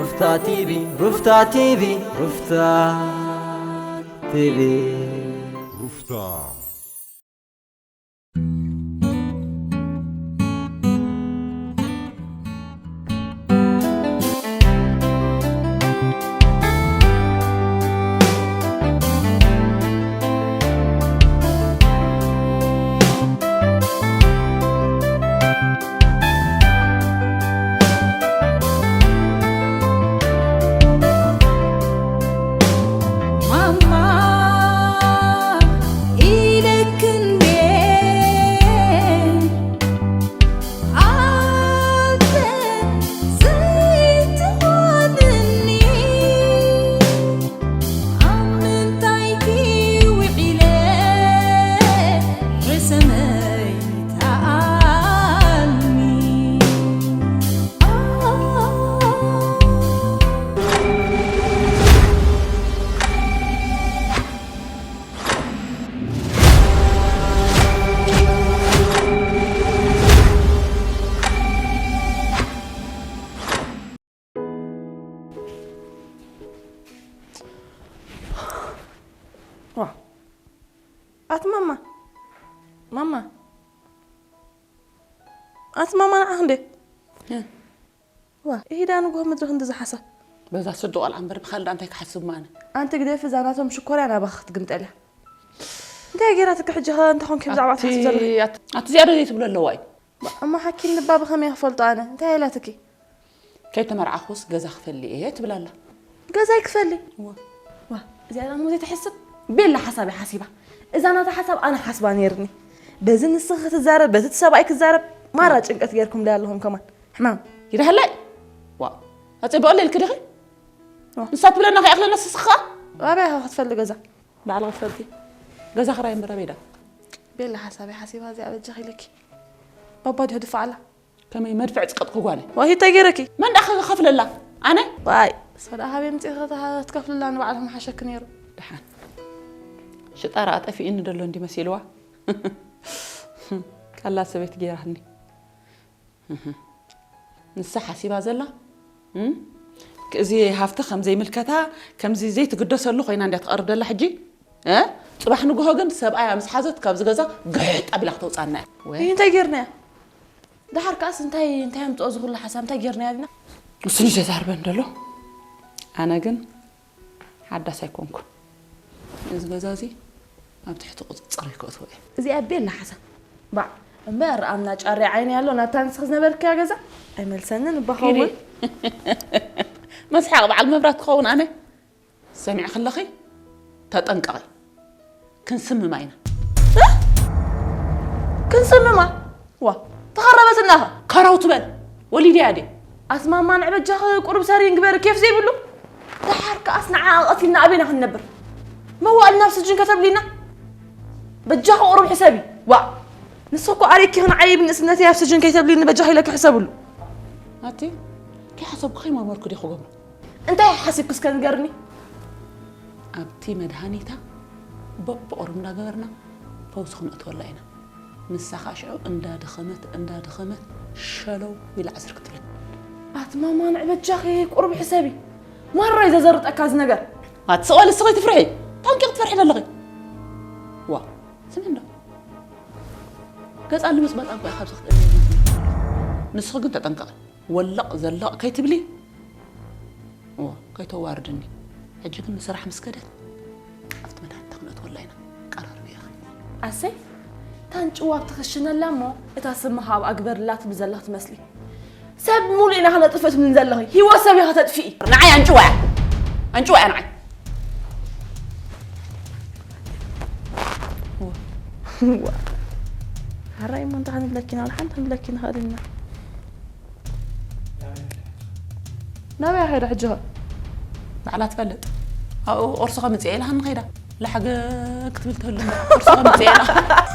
ሩፍታ ቲቪ፣ ሩፍታ ቲቪ፣ ሩፍታ ቲቪ። ሩፍታ። ኣቲ ማማ ማማ ኣቲ ማማ ንዓ ክንደ ዋ ኢዳ ንጎ ምድሪ ክንዲ ዝሓሳ በዛ ስዱ ቆልዓ እምበር ብካልእ እንታይ ክሓስብ ማነ ኣንቲ ግደፊ እዛ ናቶም ሽኮርያ ናባኻ ክትግምጠልያ እንታይ ገይራትኪ ሕጂ ኸ እንተኾንኪ ብዛዕባ ትሓስብ ዘለኺ ኣቲ ዝያዳ ዘይትብሎ ኣለዋ እዩ እሞ ሓኪም ልባ ብኸመይ ክፈልጦ ኣነ እንታይ ኢላትኪ ከይተመርዓኹስ ገዛ ክፈሊ እየ ትብል ኣላ። ገዛይ ክፈሊ? እዋ። ዋ፣ እዚኣ ደኣ እሞ ዘይትሕስብ ቤላ ሓሳብ እያ ሓሲባ። እዛ ናታ ሓሳብ ኣነ ሓስባ ነይርኒ። በዚ ንስኺ ክትዛረብ፣ በቲ እቲ ሰብኣይ ክዛረብ፣ ማራ ጭንቀት ገይርኩምለይ ኣለኹም ከማን። ሕማም። ይድሃለይ። ዋ፣ ኣጸብቕ ኢልኪ ዲኺ? ዋ። ንሳ ትብለና ከይኣኽለና ስስኻ? ኣበይ ኢኻ ክትፈሊ ገዛ? ባዕልኺ ትፈልጢ። ገዛ ክራይ እምበር ኣበይ ደኣ? ቤላ ሓሳብ እያ ሓሲባ እዚኣ በጃኺ ኢለኪ። ባባ ድዮ ድፋዕ ኣላ? ከመይ መድፍዕ ጽቀጥኩ ጓለይ። ዋሂ እንታይ ገይረኪ? መን ደኣ ክኸፍለላ? ኣነ? ዋይ፣ እሳ ደኣ ሃበይ ኣምጺእኺ እታ ትከፍልላ ንባዕልኺ ምሓሸኪ ነይሩ። ደሓን። ሽጣራ ጠፊእኒ ደሎ እንዲ መሲልዋ። ቀላል ሰበይቲ ገይራትኒ። ንሳ ሓሲባ ዘላ እዚ ሃፍቲ ከም ዘይምልከታ ከምዚ ዘይትግደሰሉ ኮይና እንድያ ትቐርብ ዘላ ሕጂ። ጽባሕ ንግሆ ግን ሰብኣያ ምስ ሓዘት ካብዚ ገዛ ግሕጥ ኣቢላ ክተውፅኣና እያ። ወይ እንታይ ጌርናያ? ደሓር ከኣስ እንታይ እንታይ ኣምፅኦ እዚ ኩሉ ሓሳብ እንታይ ጌርናያ ዲና? እሱ ንሸ ዛርበን ደሎ ኣነ ግን ሓዳስ ኣይኮንኩን። እዚ ገዛ እዚ ኣብ ትሕቲ ቁፅፅር ይከእትዎ እየ። እዚኣ ቤላ ሓሳብ ባዕ እምበር ኣምና ጫሪ ዓይኒ ኣሎ ናታ ንስኺ ዝነበርክያ ገዛ ኣይመልሰንን እባ ኸውን። መስሓቕ በዓል መብራት ክኸውን ኣነ ሰሚዕኺ ኣለኺ? ተጠንቀቒ። ክንስምማ ኢና። ክንስምማ? ዋ ተኸረበትና ኸ? ከረው ትበል ወሊደያ ድየ? ኣስማማ ንዕበጃኺ ቁሩብ ሰሪን ግበሪ ኬፍ ዘይብሉ። ደሓር ከኣስ ንዓ ቀቲልና ኣበይና ክንነብር? መዋእልና ኣብ ስጅን ከተብሊና? በጃኺ ቁሩብ ሕሰቢ። ዋእ ንስኺ እኮ ኣሪግኪ ክንዓይብ ንእስነተይ ኣብ ስጅን ከይተብሊኒ በጃኺ ኢለኪ ሕሰብሉ። ኣቲ ከይሓሰብኩ ከይመርመርኩ ድየ ክገብሮ? እንታይ ሓሲብኪ እስከ ንገርኒ? ኣብቲ መድሃኒታ በብቑሩብ እንዳገበርና ፈውሲ ክነእትወላ ኢና። ንሳ ኸኣ ሽዑ እንዳደኸመት እንዳደኸመት ሸለው ኢላ ዕስር ክትብል። ኣቲ ማማ ንዕበጃኺ ቁሩብ ሕሰቢ። ማራ እዩ ዘዘርጠካ እዚ ነገር። ኣቲ ስቕ በሊ እስኺ ትፍርሒ። ጠንቂቕ ትፈርሒ ዘለኺ። ዋ ስምዒ እንዶ ገጻ ንምጽባጣ እኳ ኢኻ ኣብዚ ክትእለኒ። ንስኺ ግን ተጠንቀቒ። ወለቕ ዘለቕ ከይትብሊ እወ ከይተዋርድኒ። ሕጂ ግን ንስራሕ ምስ ከደት ኣብቲ መድሃኒታ ክነእትወላ ኢና። ቀራርቢ ኢኺ። ኣሰይ እታ ኣንጭዋ ኣብ ትኽሽነላ እሞ እታ ስምኻ ኣብኣ ግበርላ ትብሊ ዘለኺ ትመስሊ። ሰብ ሙሉእ ኢና ክነጥፍእ ትብልኒ ዘለኺ። ህይወት ሰብ ኢኺ ከተጥፍኢ። ንዓይ ኣንጭዋ እያ። ኣንጭዋ እያ ንዓይ። ሕራይ እሞ እንታይ ክንብለኪ ኢና? ወላ ሓንቲ ክንብለኪ ንኽእል ኢና። ናበይ ከይዳ ሕጂ ኸ? ባዕላ ትፈልጥ። ኣብኡ ቁርሲ ከምፅእ ኢላ ክንኸይዳ ላሕገ ክትብል ትህሉ እምበር ቁርሲ ከምፅእ ኢላ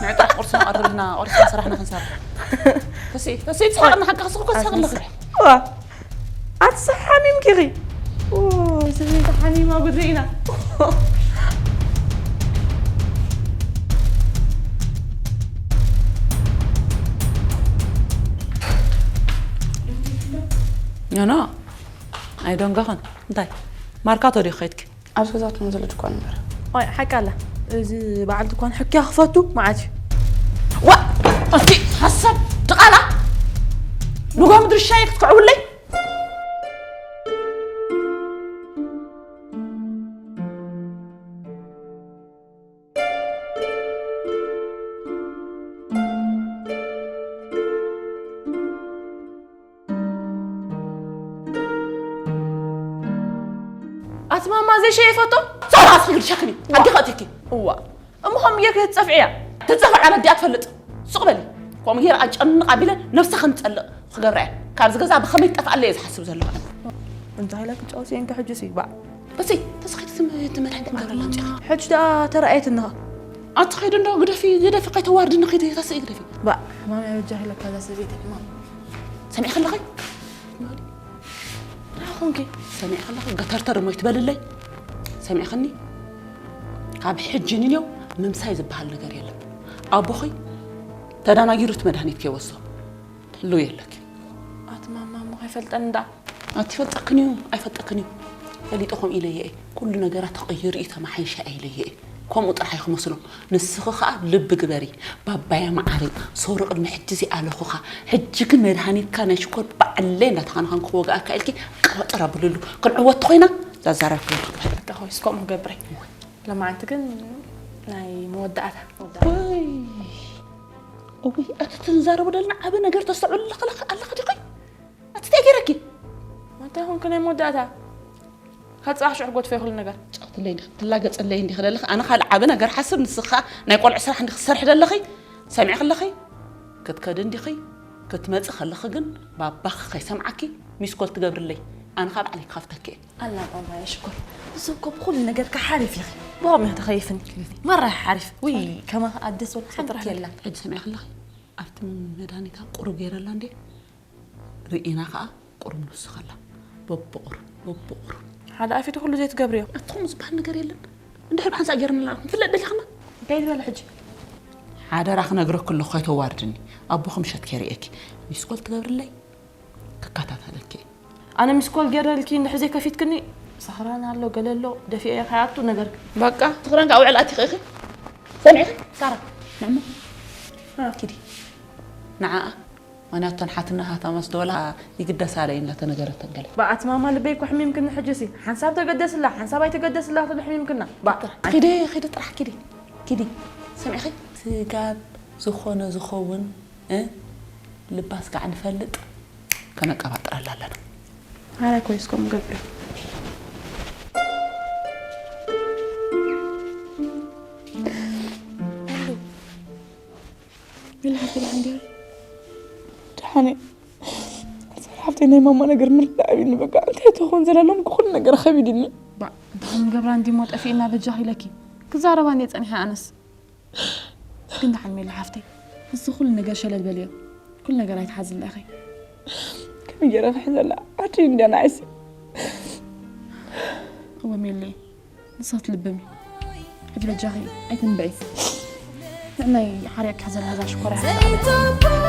ንዕ ጥራሕ ቁርሲ ነቐርብ ኢልና ቁርሲ ስራሕና ክንሰርሕ። ተስኢ ተስኢ ትስሓቕና ሓቂ ክስኽ እኮ ትስሓቕ ኣለኺ። ዋ ኣቲ ሓሚምኪ ኢኺ። ኦ ሰበይቲ ሓሚማ ጉድ ርኢና። ኖ ኖ ኣይደንገኽን። እንታይ ማርካቶ ዲኺ ከይድኪ? ኣብዚ ገዛውትና ዘሎ ድኳን እምበር። ኦይ ሓቂ ኣላ። እዚ በዓል ድኳን ሕክያ ክፈቱ መዓት እዩ። ዋ ኣንቲ ሓሳብ ድቓላ ንጎ ምድሪ ሻይ ክትክዕውለይ ኣቲ ማማ ዘይሸ ይፈቶ ሰራ ኣስኽግድ ሸክኒ ኣዲ ኸእትኪ እዋ እሞ ከም ጌርክ ትጸፍዕያ ትጸፍዕ ዓመት ዲኣ ትፈልጥ ሱቕ በሊ ከምኡ ጌር ኣጨንቕ ኣቢለ ነብሳ ከም ትጸልቕ ክገብራ እያ ካብዚ ገዛ ብኸመይ ትጠፍኣለ እየ ዝሓስብ ዘለኹ እንታይ ኢላ ክጫወት እየ እንካ ሕጂ ሲ ባዕ በሲ ተስኺት ትመድሓኒት ክገብረላ ኣምፂኻ ሕጂ ደኣ ተረኣየት እንኻ ኣቲ ኸይዱ እንዶ ግደፊ ግደፊ ከይተዋርድኒ ከይተስኢ ግደፊ ባዕ ሕማም እያ በጃ ኢለካ እዛ ሰበይቲ ሕማም ሰሚዕ ከለኸ ዳኣ ኾንኪ ሰሚዕ ከለኺ ገተርተር እሞ ይትበልለይ ሰሚዕኽኒ ካብ ሕጂ ንንየው ምምሳይ ዝበሃል ነገር የለን ኣቦኺ ተዳናጊሩ እቲ መድሃኒት ከይወስዶ ትሕልው የለኪ ኣቲ ማማ እሞ ከይፈልጠኒ ዳ ኣቲ ይፈልጠክን እዩ ኣይፈልጠክን እዩ ፈሊጠ ከምኡ ኢለየ እየ ኩሉ ነገራት ተቐይሩ እዩ ተማሓይሻ ኢለየ እየ ከምኡ ጥራሕ ክመስሎ ንስኺ ኸኣ ልቢ ግበሪ ባባያ መዓረይ ሶሪ ቅድሚ ሕጂ ዘይኣለኹኻ ሕጂ ግን መድሃኒትካ ናይ ሽኮር ባዕለይ እንዳተኻንኻንኩ ክወግኣካ ኢልኪ ቅባጥር ኣብልሉ ክንዕወት ተኾይና ዛዛረብክለኹ ዳኾይስ ከምኡ ክገብረ ለማዓንቲ ግን ናይ መወዳእታ ወይ እውይ ኣቲ ትንዛረቡ ደልና ዓቢ ነገር ተስተውዕሉ ኣለኺ ኣለኺ ዲኺ ኣቲ እንታይ ገይረኪ እንታይ ኾንክ ናይ መወዳእታ ካብ ፅባሕ ሽዑ ክጎትፈ ይኽእሉ ነገር ጫውትለይ እንዲኺ ትላገፀለይ እንዲኺ ደለኺ ኣነ ካልእ ዓቢ ነገር ሓስብ ንስኻ ናይ ቆልዑ ስራሕ እንዲኺ ትሰርሒ ደለኺ ሰሚዕኺ ኣለኺ ክትከዲ እንዲኺ ክትመፂ ከለኺ ግን ባባኺ ከይሰምዓኪ ሚስኮል ትገብርለይ ኣነ ካብ ባዕለይ ክኸፍተኪ እየ ኣላ ባባየ ሽኮር እሱ እኮ ብኩሉ ነገርካ ሓሪፍ ኢኺ ብኸም ኢኺ ተኸይፍኒ መራ ሓሪፍ ውይ ከማኺ ኣደስ ወላ ሓንቲ የላ ሕጂ ሰሚዕኺ ኣለኺ ኣብቲ መድሃኒታ ቁሩብ ገይረላ እንዴ ርኢና ከዓ ቁሩብ ንሱ ከላ በብቑሩብ በብቑሩብ ሓደ ኣፊቱ ኩሉ ዘይትገብርዮ ኣትኹም ዝበሃል ነገር የለን እንድሕር ሓንሳእ ገይርና ንፍለጥ ደሊኽና እንታይ ዝበለ ሕጂ ሓደራ ክነግረኪ ኣለኹ ከይተዋርድኒ ኣቦኺ ምሸት ከይርእየኪ ሚስኮል ትገብርለይ ክከታተለኪ ኣነ ሚስኮል ገይረልኪ እንድሕር ዘይከፊትክኒ ሰኽራን ኣሎ ገለ ኣሎ ደፊአ ከይኣቱ ነገር በቃ ስኽራን ከዓ ውዕል ኣቲኺ ኢኺ ሰሚዕኺ ሳራ ንዕሞ ኪዲ ንዓኣ ዋናተን ሓትነኻ ተመስደወላ ይግደሳ ለይ እናተነገረተን ገለ በኣቲ ማማ ልበይ እኮ ሕሚምክኒ ሕጂ ሲ ሓንሳብ ተገደስላ ሓንሳብ ኣይተገደስላ ትብል ሕሚምክና በቃ ኺደ ኺደ ጥራሕ ኪዲ ኪዲ ሰሚዕኺ ስጋብ ዝኾነ ዝኸውን እ ልባ ስጋዕ ንፈልጥ ከነቀባጥረላ ኣለና ሓራይ ኮይስ ከምኡ ገብር ኢላ ሓፍተይ ደሓን ዲያ? ደሓን እየ። ሓፍተይ ናይ ማማ ነገር ምርዳእ ኣብዩኒ በቃ እንታይ ትኾን ዘላሎም ኩሉ ነገር ከቢድኒ። ባእ እንታይ ክንገብራ እንዲሞ ጠፊእና በጃኺ ኢለኪ ክዛረባ እንድየ ጸኒሐ ኣነስ። ግን ደሓን ሜሉ ሓፍተይ ንስኺ ኩሉ ነገር ሸለል በልዮ። ኩሉ ነገር ኣይትሓዝላ ኢኺ። ከመይ ገይረ ክሕዘላ ዓዲ እንድያ ንዓይሲ። እወ ሜሉየ ንስኺ ትልብሚ። ሕጂ በጃኺ ኣይትንብዒ። ንዕናይ ሓርያ ክሕዘላ እዛ ሽኮር እያ።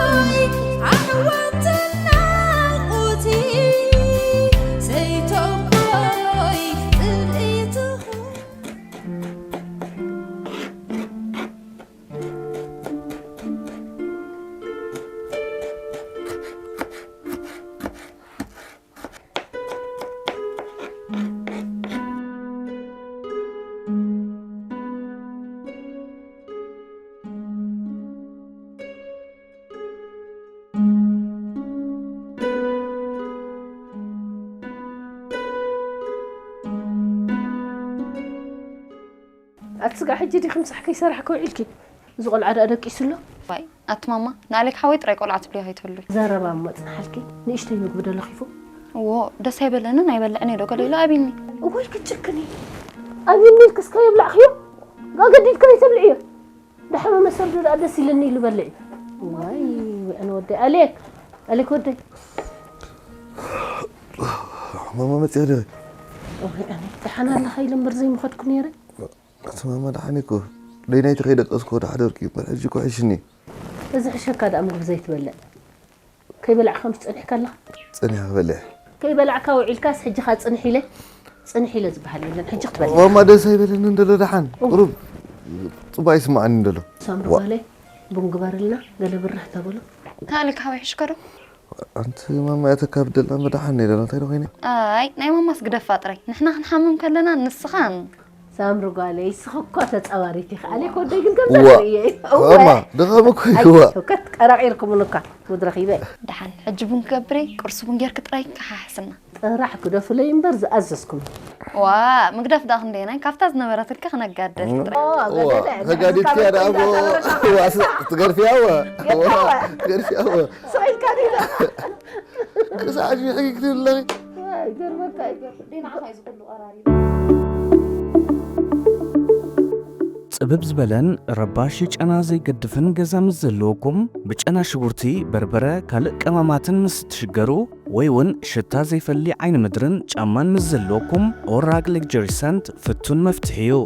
ኣቲ ስጋዕ ሕጂ ዲኺ ምሳሕ ከይሰራሕኪ ውዒልኪ? እዚ ቆልዓ ደኣ ደቂሱ ኣሎ? ዋይ ኣቲ ማማ ንኣሌክ ሓወይ ጥራይ ቆልዓ ትብልዮ ከይትህሉይ። ዘረባ እሞ ጽንሓልኪ ንእሽተይ ምግቢ ዶ ለኺፉ? እዎ ደስ ኣይበለንን ኣይበልዕን እየ ዶ ገለ ኢሉ ኣብይኒ። እዋይ ክትጭክኒ ኣብይኒ ኢልክስ ከየብላዕኽዮ ኣገዲድኪ ዘይተብልዕዮ። ዳሓመመ ሰብ ዶ ደኣ ደስ ኢልኒ ኢሉ በልዕ እዩ። ዋይ ኣነ ወደይ ኣሌክ ኣሌክ ወደይ። ማማ መፂኣ ዲኺ? ደሓን ኣለኻ ኢለ እምበር ዘይምኸድኩ ነይረ። እቲ ማማ ደሓን እኮ ደይናይቲ ከይደቀስኩ ወደ ሓደ ወርቂ እምበር ሕጂ እኮ ሕሽኒ። እዚ ሕሸካ ደኣ ምግቢ ዘይትበልዕ ከይበላዕካ ምስ ጸኒሕካ ኣለኻ። ጸኒሐ ክበልዕ። ከይበላዕካ ውዒልካስ ሕጂ ኸኣ ጽንሕ ኢለ፣ ጽንሕ ኢለ ዝበሃል የለን። ሕጂ ክትበልዕ። ማማ ደስ ኣይበለንን ደሎ ደሓን። ቁሩብ ጽቡቕ ኣይስምዓንን ደሎ። ሳምሪ ዋ- ጓለይ፣ ቡን ግበርልና፣ ገለ ብርህ ተብሎ። ሃልካ ወይ ሕሽከ ዶ? ኣንቲ ማማ እያ ተካብደልና መድሓን ነይ ደሎ እንታይ ዶ ኮይነ? ኣይ ናይ ማማስ ግደፋ ጥራይ። ንሕና ክንሓምም ከለና ንስኻን ሳምሪ ጓለይ፣ እስኺ እኮ ተጻዋሪት ኢኺ። ኣነ እኮ ወደይ ግን ከም ዋ- ዘርኢ እየ። እወ። ማማ ድኸም እኮ ይዋ። ከትቀራቒርኩምን እኳ ምድረኽ ይበ። ደሓን ሕጂ ቡን ክገብር እየ፣ ቁርሲ ቡን ጌርክ ጥራይ ከሓሕስና። ጥራሕ ግደፉለይ እምበር ዝኣዘዝኩም። ዋ ምግደፍ ዳ ክንደየናይ ካብታ ዝነበረትልካ ክነጋደፍ ጥራይ። ተጋዲድኪያ ደኣ እሞ ዋስ ትገርፍያ እወ። ትገርፍያ እወ። ስቕ ኢልካ ዲና። ክሳዕ ሕጂ ሕጊ ክትብል ኣለኺ። ይገርመካ እዩ። ጽብብ ዝበለን ረባሺ ጨና ዘይገድፍን ገዛ ምስ ዘለወኩም፣ ብጨና ሽጉርቲ፣ በርበረ፣ ካልእ ቀማማትን ምስ እትሽገሩ፣ ወይ እውን ሽታ ዘይፈሊ ዓይኒ ምድርን ጫማን ምስ ዘለወኩም፣ ኦራግ ሌክጀሪ ሰንት ፍቱን መፍትሒ እዩ።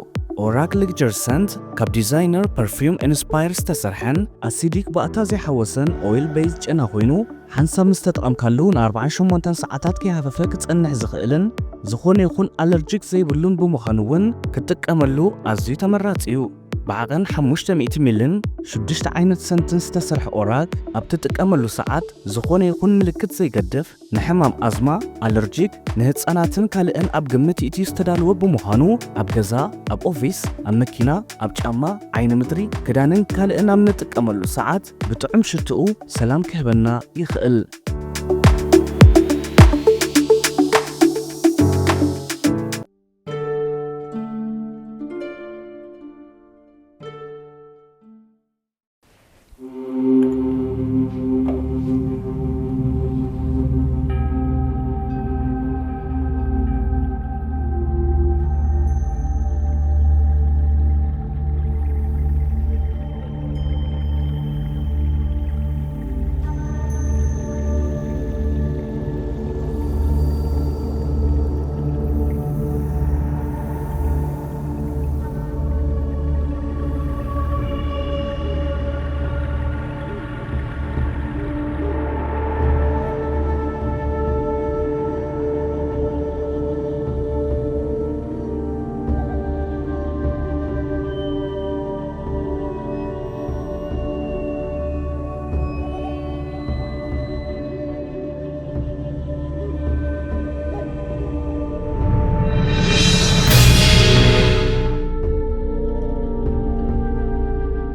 ኦራግ ሌክጀሪ ሰንት ካብ ዲዛይነር ፐርፊውም ኢንስፓየር ዝተሰርሐን ኣሲዲክ ባእታ ዘይሓወሰን ኦይል ቤዝ ጨና ኮይኑ፣ ሓንሳብ ምስ ተጠቐምካሉ ንኣርብዓን ሸሞንተን ሰዓታት ከይሃፈፈ ክጸንሕ ዝኽእልን ዝኾነ ይኹን ኣለርጂክ ዘይብሉን ብምዃኑ እውን ክትጥቀመሉ ኣዝዩ ተመራጺ እዩ። ብዓቐን ሓሙሽተ ሚእቲ ሚልን ሽዱሽተ ዓይነት ሰንትን ዝተሰርሐ ኦራግ ኣብ ትጥቀመሉ ሰዓት ዝኾነ ይኹን ምልክት ዘይገድፍ ንሕማም ኣዝማ፣ ኣለርጂክ፣ ንህጻናትን ካልእን ኣብ ግምት ይእትዩ ዝተዳለወ ብምዃኑ ኣብ ገዛ፣ ኣብ ኦፊስ፣ ኣብ መኪና፣ ኣብ ጫማ፣ ዓይኒ ምድሪ፣ ክዳንን ካልእን ኣብ ንጥቀመሉ ሰዓት ብጥዑም ሽትኡ ሰላም ክህበና ይኽእል።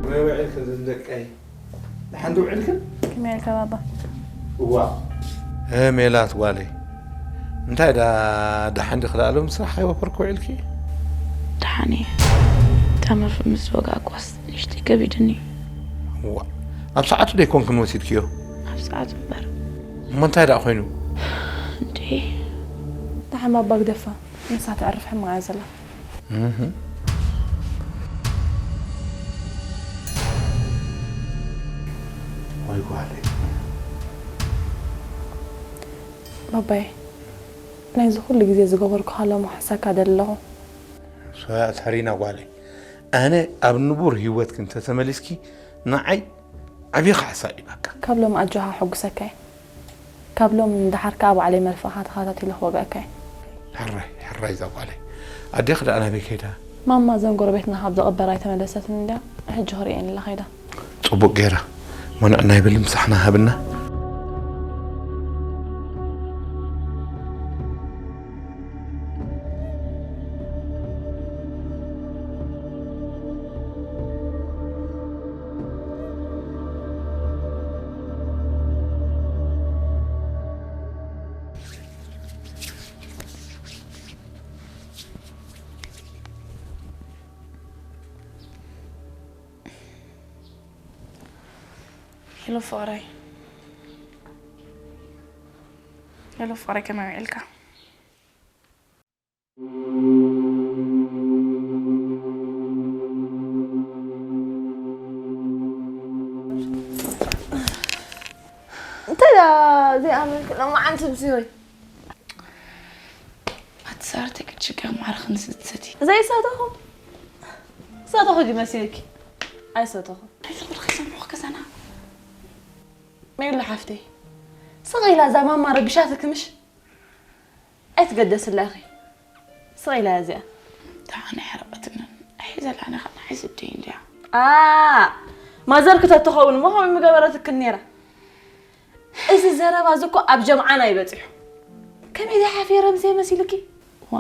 ከመይ ውዒልክን ደቀይ? ደሓን ዶ ውዒልክን? ከመይ ኢልካ ባባ? እዋ። እ ሜላት ጓለይ፣ እንታይ ዳ ደሓን ዲኺ ደኣ ሎም ስራሕ ኣይወፈርኪ ውዒልኪ? ደሓን እየ። እታ መርፍእ ምስ ዝወግኣኳስ ንእሽተይ ከቢድኒ እዩ። እዋ። ኣብ ሰዓቱ ደይኮንክን ወሲድክዮ? ኣብ ሰዓቱ እምበር። እሞ እንታይ ደኣ ኮይኑ? እንዴ። ደሓን ባባ ግደፋ። ንሳ ተዕርፍ ሕማቕ እያ ዘላ። ወይ ጓለይ። ባባይ፣ ናይዚ ኩሉ ግዜ ዝገበርኩኻ ሎሚ ክሕሰካ ደሊ ኣለኹ። ሶያ ትሕሪና ጓለይ። ኣነ ኣብ ንቡር ህይወትኪ እንተተመሊስኪ ንዓይ ዓብዪ ካሕሳ እዩ በቃ። ካብ ሎም ኣጆኻ ሕጉሰካ እየ። ካብ ሎም ንደሓር ከኣ ባዕለይ መርፍእኻ ተኸታቲለ ክወግኣካ እየ። ሕራይ ሕራይ እዛ ጓለይ። ኣዴኺ ደኣ ናበይ ከይዳ? ማማ እዘን ጎረቤትና ካብ ዘቐበራ ኣይተመለሰትን እንድያ። ሕጂ ክርእየን ኢላ ከይዳ። ጽቡቕ ገይራ። እሞ ንዕና ይበሊ ምሳሕና ሃብና። ሄሎ ፍቕረይ፣ ሄሎ ፍቕረይ፣ ከመይ ውዒልካ? እንታይ ደኣ ዘይኣመንኪ ሎማዓንቲ ብስዮይ? ኣቲ ሳርተይ ክትሽገር ማዕረ ክንዚ ትሰቲ። ዘይሰተኹ። ሰተኹ ድዩ መሲልኪ? ኣይሰተኹ። ኣይትኹን ከይሰምዑ ከዛና። ሜሉ ሓፍተይ። ስቕ ኢላ እዛ ማማ ረቢሻትኪ ምሽ? ኣይትገደስላ ኢኺ። ስቕ ኢላ እያ እዚኣ። ደሓን ኣይሓረቐትንን። ሒዘላ ነኻ ናይ ስደይ እንድያ። ኣ፣ ማዘር ክተትኸውን እሞ ከምኡ ምገበረትክን ነይራ። እዚ ዘረባ እዚ እኮ ኣብ ጀምዓና እዩ በጺሑ። ከመይ ዘይሓፍየ ረምስየ መሲልኪ? ዋ፣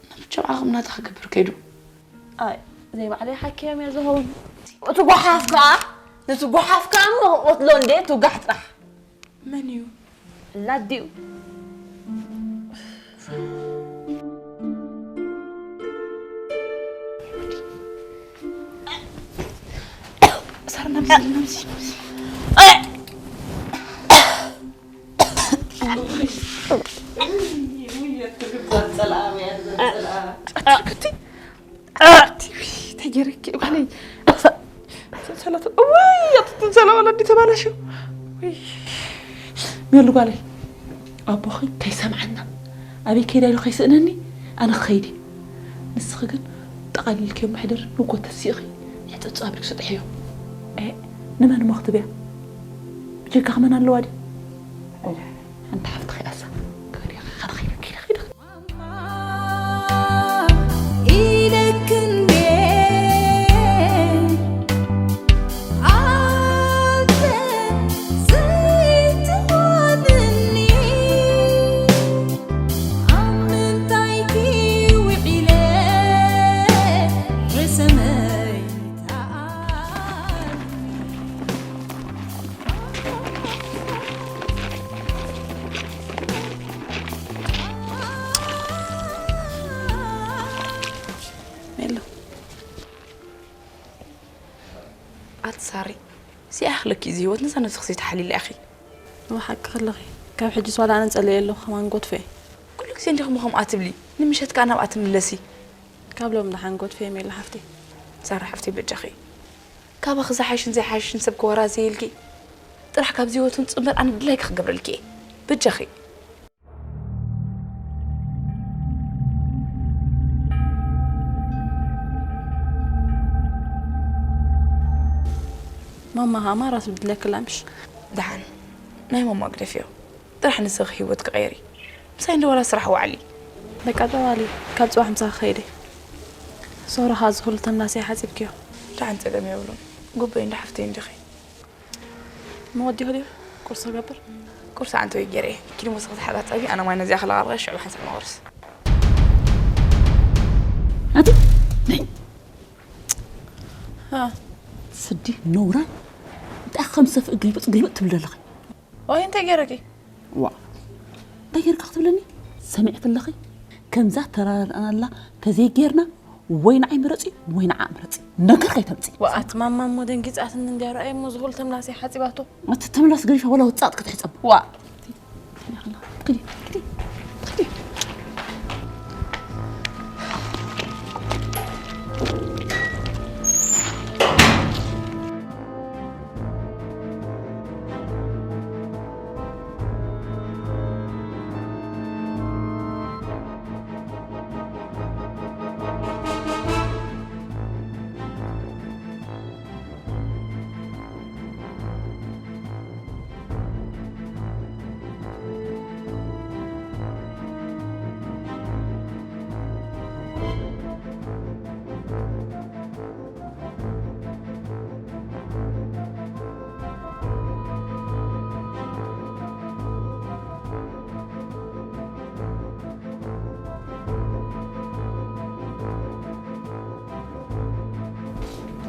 ናብ ጀምዓ ከም ናታ ክገብር ከይዱ። ኣይ፣ ዘይባዕለይ ሓኪዮም እየ ዝኸውን። እቲ ጓሓፍ ከኣ፣ ነቲ ጓሓፍ ከኣ እሞ ክቐትሎ እንዴ ትውጋሕ ጥራሕ። መን እዩ? ላዲኡ። ሳር ናብዚ፣ ናብዚ፣ ናብዚ። ተጌረኪ ጓለይ። ሰላተ፣ እዋይ፣ ኣቶ ትንሳኤ ወለዲ ተባላሽው። ወይ፣ ሜሉ ጓለይ፣ ኣቦኺ ከይሰምዓና፣ ኣበይ ከይዳ ኢሉ ከይስእነኒ፣ ኣነ ክኸይድ እየ። ንስኺ ግን ጠቓሊልክዮ ምሕደር፣ ንጎ ተሲእኺ፣ ሕጽብጽብ ኣቢልኪ ስጥሕዮ። ኤ፣ ንመን እሞ ክትብያ? ብጀካኺ መን ኣለዋ ድዩ? ሓንቲ ሓፍትኺ ኣሳ፣ ከይዲ፣ ከይዲ፣ ከይዲ፣ ከይዲ። ሜሉ፣ ኣቲ ሳሪ፣ ሲኣኽለኪ እዚ ህይወት፣ ነዛ ነብስኺ ዘይተሓሊላ ኢኺ። ንሓቂ ከለኺ፣ ካብ ሕጂስ ዋላ ኣነ ጸሊኤ ኣለኹ፣ ከማን ጎትፈ። ኩሉ ግዜ እንዲኹም ከምኣ ትብሊ፣ ንምሸት ከኣ ናብኣ ትምለሲ። ካብ ሎም ደሓን ጎትፈ ሜሉ ሓፍተይ። ሳራ ሓፍተይ በጃኺ። ካባኺ ዝሓሽን ዘይሓሽን ሰብ ክወራዘየልኪ። ጥራሕ ካብዚ ህይወት ውጽእ እምበር ኣነ ድላይኪ ክገብረልኪ እየ። በጃኺ። ማማ ሃማ ራስ ብድለክላ ምሽ? ደሓን። ናይ ማማ ግደፍዮ። ጥራሕ ንስኺ ህይወት ክቐይሪ። ምሳይ እንዶ ዋላ ስራሕ ዋዕሊ። በቃ ጠዋሊ። ካብ ጽባሕ ምሳኺ ከይደ። ሶራኻ እዚ ኩሉ ተምላሰይ ሓጺብክዮ። ደሓን ጸገም የብሉን። ጉበይ እንዶ ሓፍተይ እንዲኺ። መወዲኹ ድዩ? ቁርሲ ገብር። ቁርሲ ኣንተ ወይ ገይረ። ኪዲ መሰኽቲ ሓባ ጸብሒ፣ ኣነ ማይ ነዚኣ ከለቓልቐ፣ ሽዑ ብሓንሳብ መቑርስ። ኣቲ፣ ነይ። ሃ። ስዲ ነውራን። እንታይ ከም ሰፍእ ግልብጥ ግልብጥ ትብል ዘለኺ? ኦይ፣ እንታይ ገይረኪ? ዋ። እንታይ ጌርካ ክትብለኒ? ሰሚዕኪ ኣለኺ? ከምዛ ተራዳድኣናላ ተዘይጌርና፣ ወይ ንዓይ ምረጺ፣ ወይ ንዓ ምረጺ። ነገር ከይተምጺ። ወኣት ማማ እሞ ደንጊጻትኒ እንድያ፣ ረኣየ እሞ ዝኹል ተምላሲ ሓጺባቶ። እቲ ተምላስ ገዲፋ ወላ ወጻእ ክትሕጸብ። ዋ። ከዲ፣ ከዲ፣ ከዲ።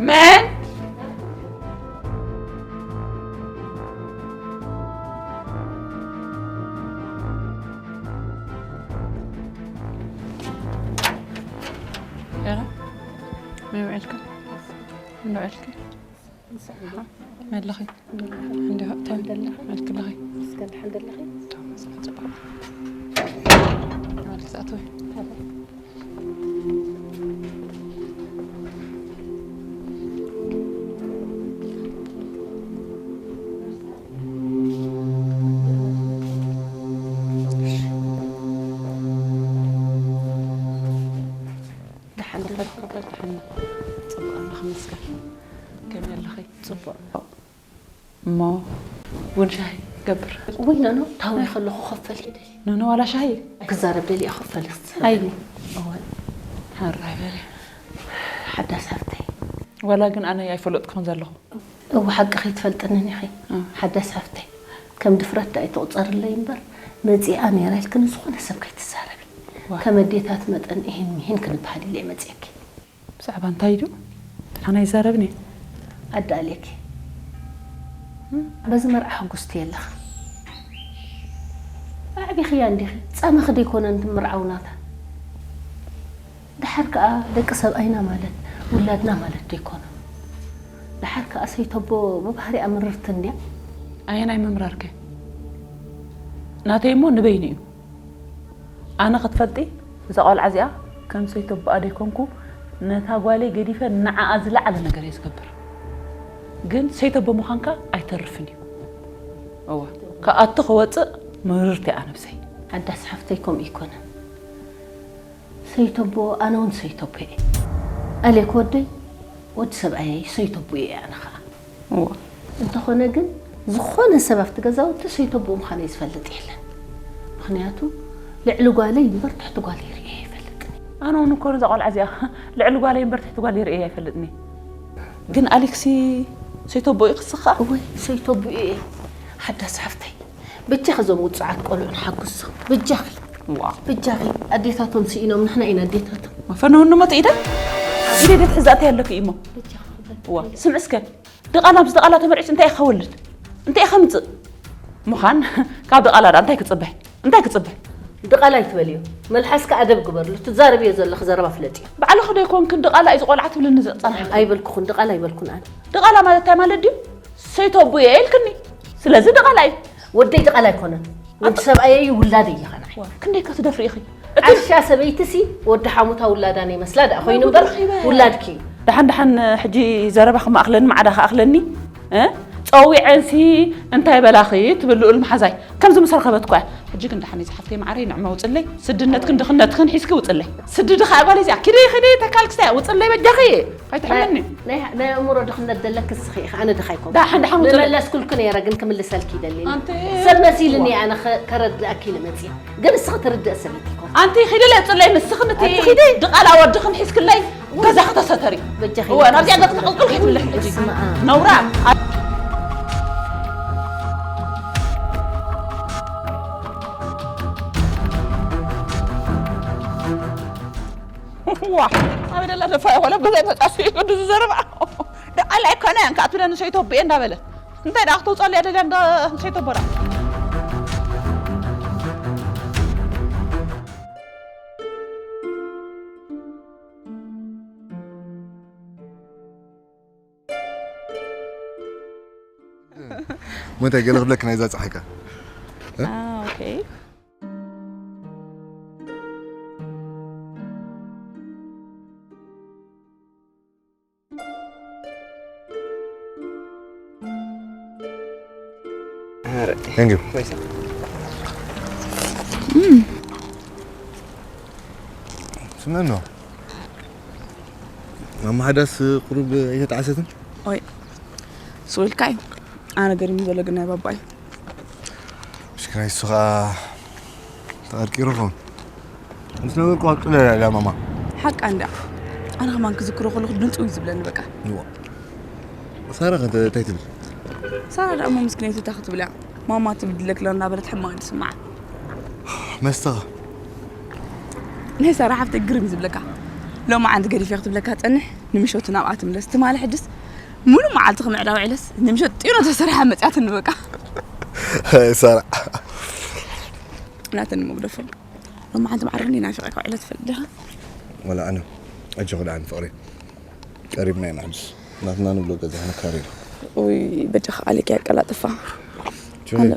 መን? ኤረ፣ መን ውዒልካ? እንዶ ውዒልኪ? መለኺ? እንዲ ሃብታ? ደለኺ? መልክ ለኺ? እስከ ደሓን ደለኺ? ተመስገን ጽቡቕ። ማለት ክትኣትዊ? ደሓን ዶ? ከበድ፣ ከበድ፣ ደሓን። ጽቡቕ ኣለኹ፣ መስገን። ከመይ ኣለኺ? ጽቡቕ። እሞ ቡን ሻሂ ገብር። ወይ፣ ኖ፣ ኖ፣ ታዊ ከለኹ ከፈልኪ ደሊ። ኖ፣ ኖ፣ ዋላ ሻሂ? ክዛረብ ደልየ ክፈልስ ኣይኒ። እወ። ሓራይ በለ። ሓዳስ ሓፍተይ። ዋላ ግን ኣነ ኣይፈለጥኩን ዘለኹ። እወ፣ ሓቂ ከይትፈልጥንን ኢኺ። እ። ሓዳስ ሓፍተይ፣ ከም ድፍረት ዳ ኣይትቑጸርለይ እምበር፣ መጺኣ ነይራ ኢልክን ዝኾነ ሰብ ከይትዛረቢ። ዋ። ከም ኣዴታት መጠን ኢሂን ሚሂን ክንበሃል ኢለ እየ መጺአኪ። ብዛዕባ እንታይ ድዩ? ኣነ ኣይዛረብን እየ። ኣዳልየኪ። በዚ መርዓ ሕጉስቲ የለኻ። ኣዕቢኽያ እንዲኺ። ጻማኺ ደይኮነ እንዲ ምርዓው ናታ። ደሓር ከኣ ደቂ ሰብኣይና ማለት ውላድና ማለት ደይኮነ። ደሓር ከኣ ሰይተቦ ብባህሪኣ ምርርቲ እንድያ። ኣየናይ ምምራርከ? ናተይ እሞ ንበይኑ እዩ። ኣነ ክትፈልጢ፣ እዛ ቆልዓ እዚኣ ከም ሰይተቦኣ ደይኮንኩ፣ ነታ ጓለይ ገዲፈ ንዓኣ ዝለዓለ ነገር እየ ዝገብር። ግን ሰይተቦ ምዃንካ ኣይተርፍን እዩ። እወ፣ ክኣቱ ክወጽእ ምርርቲ እያ ነብሰይ። ሓዳስ ሓፍተይ ከምኡ ኣይኮነን። ሰይተቦ፣ ኣነ እውን ሰይተቦ እየ። ኣሌክ ወደይ፣ ወዲ ሰብኣየይ ሰይተቦ እየ ኣነ ኸኣ። እወ። እንተኾነ ግን፣ ዝኾነ ሰብ ኣብቲ ገዛውቲ ሰይተቦ ምዃነይ ዝፈልጥ የለን። ምኽንያቱ፣ ልዕሊ ጓለይ እምበር ትሕቲ ጓለይ ርእየ ኣይፈልጥን። ኣነ እውን እኮ ነዛ ቆልዓ እዚኣ ልዕሊ ጓለይ እምበር ትሕቲ ጓለይ ርእየ ኣይፈልጥን። ግን ኣሌክሲ ሰይተቦ እዩ ክስኻ? እወ፣ ሰይተቦ እየ። ሓዳስ ሓፍተይ፣ ብጃኺ እዞም ውጹዓት ቆልዑ ንሓጉሶም። ብጃኺ። ዋ። ብጃኺ። ኣዴታቶም ስኢኖም፣ ንሕና ኢና ኣዴታቶም። ፈነውኒ እሞ ትኢደ? ኢደ ትሕዛእተይ ኣለኪ እሞ። ብጃኺ ክብለኪ ዋ፣ እየ። ስምዒ እስከ። ድቓላ ምስ ድቓላ ተመርዒስ እንታይ ይኸወልድ? እንታይ ይኸምጽእ? ምዃን ካብ ድቓላ ደኣ እንታይ ክጽበ? እንታይ ክጽበ? ድቓላ ኣይትበልዮ። መልሓስካ ኣደብ ግበርሉ። ትዛረብዮ ዘለኺ ዘረባ ፍለጥዮ። ባዕልኺ ዶ ኣይኮንክን ድቓላ እዩ ዝቖልዓ ትብልኒ ዝጸናሕኪ? ኣይበልኩኹን፣ ድቓላ ኣይበልኩን ኣነ። ድቓላ ማለት እንታይ ማለት ድዩ? ሰይተቡ እየ ኢልክኒ። ስለዚ ድቓላ እዩ። ወደይ ድቓላ ኣይኮነን። ወዲ ሰብኣየይ ውላደይ እዩ ኸናይ። ዋ፣ ክንደይ ከ ትደፍሪ ኢኺ? እቲ ዓሻ ሰበይትሲ ወዲ ሓሙታ ውላዳ ናይ መስላ ደኣ ኮይኑ እምበር ውላድኪ እዩ። ደሓን ደሓን ሕጂ ዘረባ ክማእኽለኒ ማዕዳ ክኣኽለኒ፣ እ? ጸዊዐንሲ እንታይ በላኺ ትብል ልኡል መሓዛይ። ከምዚ ምስ ረኸበት እኳ እያ። ሕጂ ግን ደሓን እዩ ዝሓፍተይ መዓረይ፣ ንዕመ ውጽለይ። ስድነትክን ድኽነትክን ሒዝኪ ውጽለይ። ስድዲ ኸኣ ጓል እዚኣ። ኪዲ ኺዲ ተካል ክስታይ ውጽለይ በጃኺ። ኣይትሕመኒ። ናይ፣ ናይ፣ ናይ ኣእምሮ ድኽነት ዘለኪ እስኺ ኢኺ፣ ኣነ ድኻ ኣይኮንኩ። ደሓን፣ ደሓን ውጽለይ። ምመለስኩልኪ ነይረ፣ ግን ክምልሰልኪ ይደሊ። ኣንቲ ሰብ መሲልኒ እዋ። ኣነ ኸ-፣ ከረድኣኪ ኢለ መጺአ። ግን እስኺ ትርድእ ሰበይቲ ኢኮን። ኣንቲ ኺዲ ለይ ጽለይ፣ ንስኺ ምቲ ኣንቲ ኺዲ። ድቓላ ወድኽን ሒዝክለይ ገዛኺ ተሰተሪ። በጃኺ እወ፣ ናብዚኣ ገጽ ተቐልቅል ከይትብልሕ ሕጂ። በስመ ኣብ። ነውራ። ዋ፣ ኣበይ ደላ ደፋ ወላ በዛ ተጻፊ ቅዱስ ዘረባ። ደቓላ ኣይኮነን፣ ከኣ ትብለኒ ሰይተቦ እየ እንዳበለ። እንታይ ደኣ ክተውጻሉ እያ ደልያ እንዳ ሰይተቦ ደኣ? ሞንታይ ገለ ክብለክ ናይዛ ጸሓይካ? እ? አ፣ ኦኬ። Thank you. ስምዕኖ፣ ማማ ሓዳስ ቁሩብ ኣይተጣዕሰትን? ኦይ፣ ስቕ ኢልካ እዩ። ኣነ ገሪሙ ዘሎ ግን ናይ ባባ እዩ። ምሽክና፣ ንሱ ኸኣ ተቐርቂሩ ኸውን። ምስ ነበርኩ ኣብ ጥለ እያ ማማ። ሓቃ እንድያ። ኣነ ከማን ክዝክሮ ከለኹ ድንጽው እዩ ዝብለኒ በቃ። እዋ። ሳራ ከ እንታይ ትብል? ሳራ ደኣ እሞ ምስኪነይቲ እንታይ ክትብል እያ? ማማ ትብድለክ ኣላ እናበለት ሕማቕ እዩ ዝስምዓ። መስተኻ? ናይ ሳራ ሓፍተይ ግርም እዩ ዝብለካ። ሎማዓንቲ ገዲፈ ክትብለካ ትጸንሕ፣ ንምሸቱ ናብኣ ትምለስ። ትማሊ ሕድስ ሙሉእ መዓልቲ ክምዕዳ ውዒለስ፣ ንምሸት ጢኖ ተሰሪሓ መጺኣትኒ በቃ። ሳራ። ናተኒ መግደፎ። ሎማዓንቲ ማዕረ ክንደይ ናፊቐካ ውዒለ ትፈልጥ ዲኻ? ወላ ኣነ። ኣጆኺ ደኣ ፍቕሪ። ቀሪብና ኢና ሕጅስ። ናትና ንብሎ ገዛ ክንካረ ኢና። ኡይ፣ በጃኻ ኣሌክ ኣቀላጥፋ። ጆይ። ኣነ፣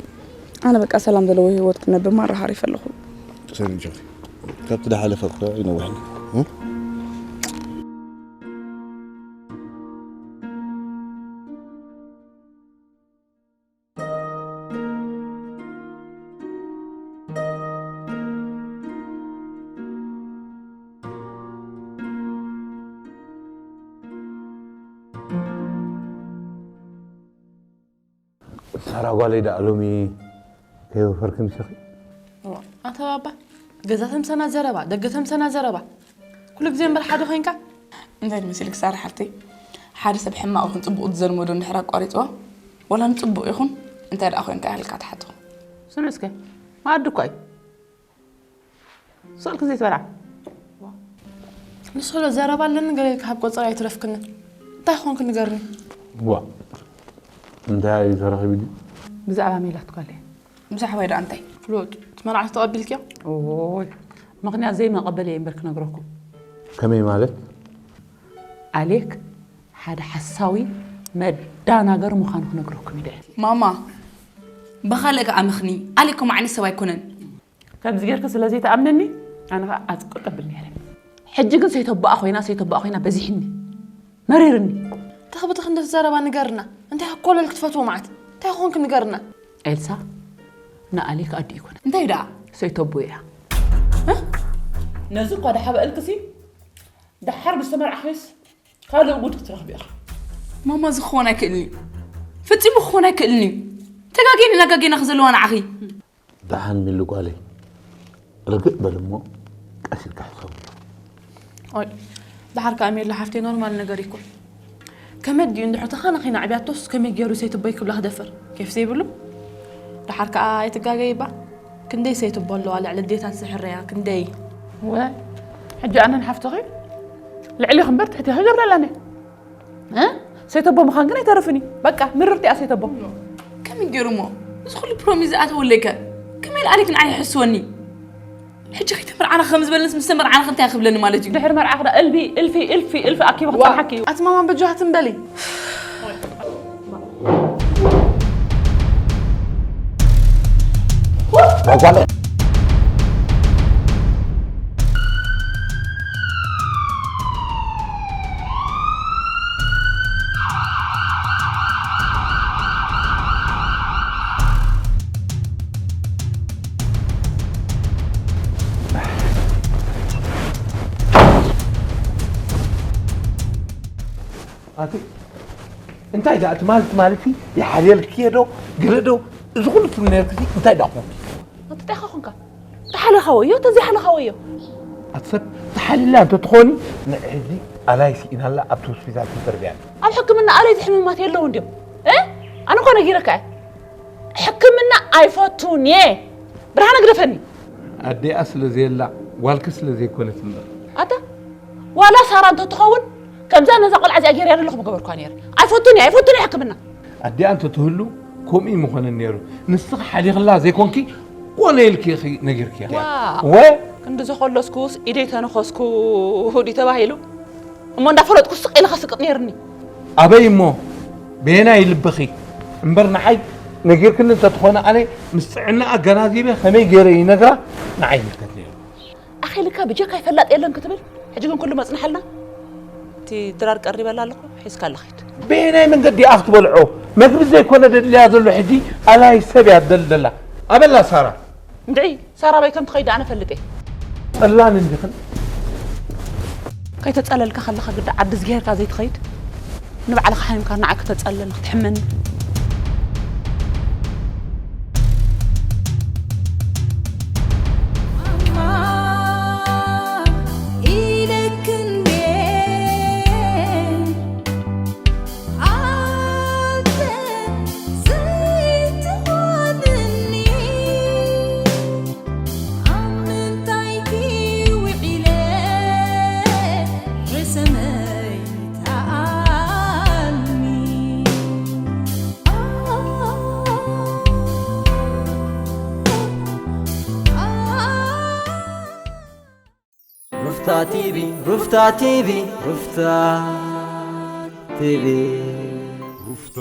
ኣነ በቃ ሰላም ዘለዎ ህይወት ክነብር ማራ ሃሪፈ ኣለኹ። ሰሪ ጆይ። ካብቲ ዝሓለፈ እኮ ይነውሕ። እ? ሳራ ጓለይ ደኣ ሎሚ ከይወፈርኪ ምሳኺ? እዋ፣ ኣታ ባባ፣ ገዛ ተምሰና ዘረባ፣ ደገ ተምሰና ዘረባ። ኩሉ ግዜ እምበር ሓደ ኮይንካ። እንታይ መሲልክ ሳራ ሓፍተይ፣ ሓደ ሰብ ሕማቕ ይኹን ጽቡቕ ዝዘልመዶ እንድሕር ኣቋሪጽዋ፣ ወላ ንጽቡቕ ይኹን እንታይ ደኣ ኮይንካ ኢልካ ትሓቶ። ስምዒ እስከ፣ መኣዲ እኮ እዩ። ስቕ ኢልክን ዘይትበልዓ። ንስሎ ዘረባ ኣለኒ ገለ ኢልካ ካብ ቆጸራ ኣይትረፍክኒ። እንታይ ኾንክ ንገርኒ። ዋ እንታይ እዩ ተረኺቡ ድዩ? ብዛዕባ ሜላት ጓለይ። ብዛዕባይ ደኣ እንታይ? ፍሉጥ እቲ መርዓት ተቐቢልክዮ? ኦይ፣ ምኽንያት ዘይመቐበል እየ እምበር ክነግረኩም። ከመይ ማለት? ኣሌክ ሓደ ሓሳዊ መዳናገር ምዃኑ ክነግረኩም ኢለ። ማማ፣ ብኻልእ ከኣ ምኽኒ፣ ኣሌክ ከምኡ ዓይነት ሰብ ኣይኮነን። ከምዚ ጌርኪ ስለ ዘይትኣምነኒ ኣነ ኸዓ ኣጽቅጥ ኣብል ነይረ። ሕጂ ግን ሰይተቦኣ ኮይና ሰይተቦኣ ኮይና በዚሕኒ መሪርኒ። ተኽብቲ ክንደስ ዘረባ ንገርና። እንታይ ኮለል ክትፈትዎ መዓት? እንታይ ኾንክ ንገርና። ኤልሳ ንኣሌክ ኣዲ ይኮነ እንታይ ደኣ? ሰይተቦ እያ። ነዚ እኳ ደሓበ እልክሲ ደሓር ምስ ተመርዓኺስ ካልእ ጉድ ክትረኽቢ ኢኺ። ማማ፣ እዚ ክኾን ኣይክእልን እዩ። ፈጺሙ ክኾን ኣይክእልን እዩ። ተጋጌና ናጋጌና ክዘለዋ ንዓኺ። ደሓን ሚሉ ጓለይ፣ ርግእ በል እሞ ቀስ ኢልካ ሕሰቡ። ኦይ፣ ደሓር ከኣ ሜሉ ሓፍተይ ኖርማል ነገር ይኩን። ከመይ ድዩ እንድሕር ተኻና ኺና ዕብያቶስ ከመይ ገይሩ ሰይትቦይ ክብላ ክደፍር? ኬፍ ዘይብሉ? ደሓር ከኣ ኣይትጋገይባ። ክንደይ ሰይትቦ ኣለዋ ልዕሊ ኣዴታት ዝሕረያ፣ ክንደይ። ወ ሕጂ ኣነን ሓፍትኺ ልዕሊ ክንበር ትሕቲ ክገብረላኒ። እ? ሰይተቦ ምዃን ግን ኣይተርፍን እዩ። በቃ ምርርቲ እያ ሰይተቦ። ከመይ ገይሩ እሞ እዚ ኩሉ ፕሮሚስ ዝኣተወለይ ከ ከመይ ኢሉ ኣሌክ ንዓይ ይሕስወኒ? ሕጂ ከይተመርዓና ከም ዝበለንስ ምስ ተመርዓና ከ እንታይ ክብለኒ ማለት እዩ? ድሕሪ መርዓ ክዳ እልቢ እልፊ እልፊ እልፊ ኣኪቡ ክጸንሓኪ እዩ። ኣቲ ማማ በጃ ትም በሊ። ጓጓለ ኣቲ እንታይ ደኣ ትማል ትማል እቲ ይሓልየልክዮ ዶ ግረ ዶ እዚ ኩሉ ትብል ነርክሲ እንታይ ደኣ ኮንኪ? ኣቲ እንታይ ኾንካ? ተሓለኻወዮ ተዘይሓለኻወዮ። ኣቲ ሰብ ተሓሊላ እንተትኾኒ ንሕዚ ኣላይ ስኢናላ ኣብቲ ሆስፒታል ትንተርብያ። ኣብ ሕክምና ኣለይቲ ሕሙማት የለውን ድዮም? እ? ኣነ እኳ ነጊረካ እየ። ሕክምና ኣይፈቱን እየ። ብርሃነ ግደፈኒ። ኣዴኣ ስለ ዘየላ ጓልኪ ስለ ዘይኮነት እምበር። ኣታ ዋላ ሳራ እንተትኸውን ከምዛ ነዛ ቆልዓ እዚኣ ገይርያ ዘለኹ ምገበርኳ ነይረ። ኣይፈቱን እየ ኣይፈቱን እየ ሕክምና። ኣዴኣ እንተትህሉ ከምኡ እዩ ምኾነ ነይሩ። ንስኺ ሓሊኽላ ዘይኮንኪ ኮነ ኢልኪ ኢኺ ነጊርክያ። ወ ክንዲ ዘኸለስኩስ ኢደይ ተነኸስኩ ድዩ ተባሂሉ? እሞ እንዳፈለጥኩ ስቕ ኢለ ከስቅጥ ነይርኒ። ኣበይ እሞ በየናይ ልብኺ እምበር ንዓይ ነጊርክኒ እንተትኾነ ኣነ ምስ ጥዕና ኣገናዚበ ከመይ ገይረ ይነግራ ንዓይ ይምልከት ነይሩ። ኣኺልካ ብጀካይ ፈላጥ የለን ክትብል ሕጂ ግን ኩሉ መጽንሓልና። እቲ ድራር ቀሪበላ ኣለኹ ሒዝካ ኣለኺድ። በየናይ መንገዲ እያ ክትበልዖ መግቢ ዘይኮነ ደድልያ ዘሎ ሕጂ ኣላይ ሰብ እያ ትደሊ ዘላ ኣበላ ሳራ። እንድዒ ሳራ ኣበይ ከም ትኸይድ ኣነ ፈልጥ እየ። ጠላን እንዲኽን ከይተጸለልካ ከለኻ ግዳ ዓዲ ዝገርካ ዘይትኸይድ ንባዕልኻ ሓሚምካ ንዓይ ክተጸልለኒ ክትሕመኒ። ሩፍታ ቲቪ ሩፍታ ቲቪ ሩፍታ ቲቪ ሩፍታ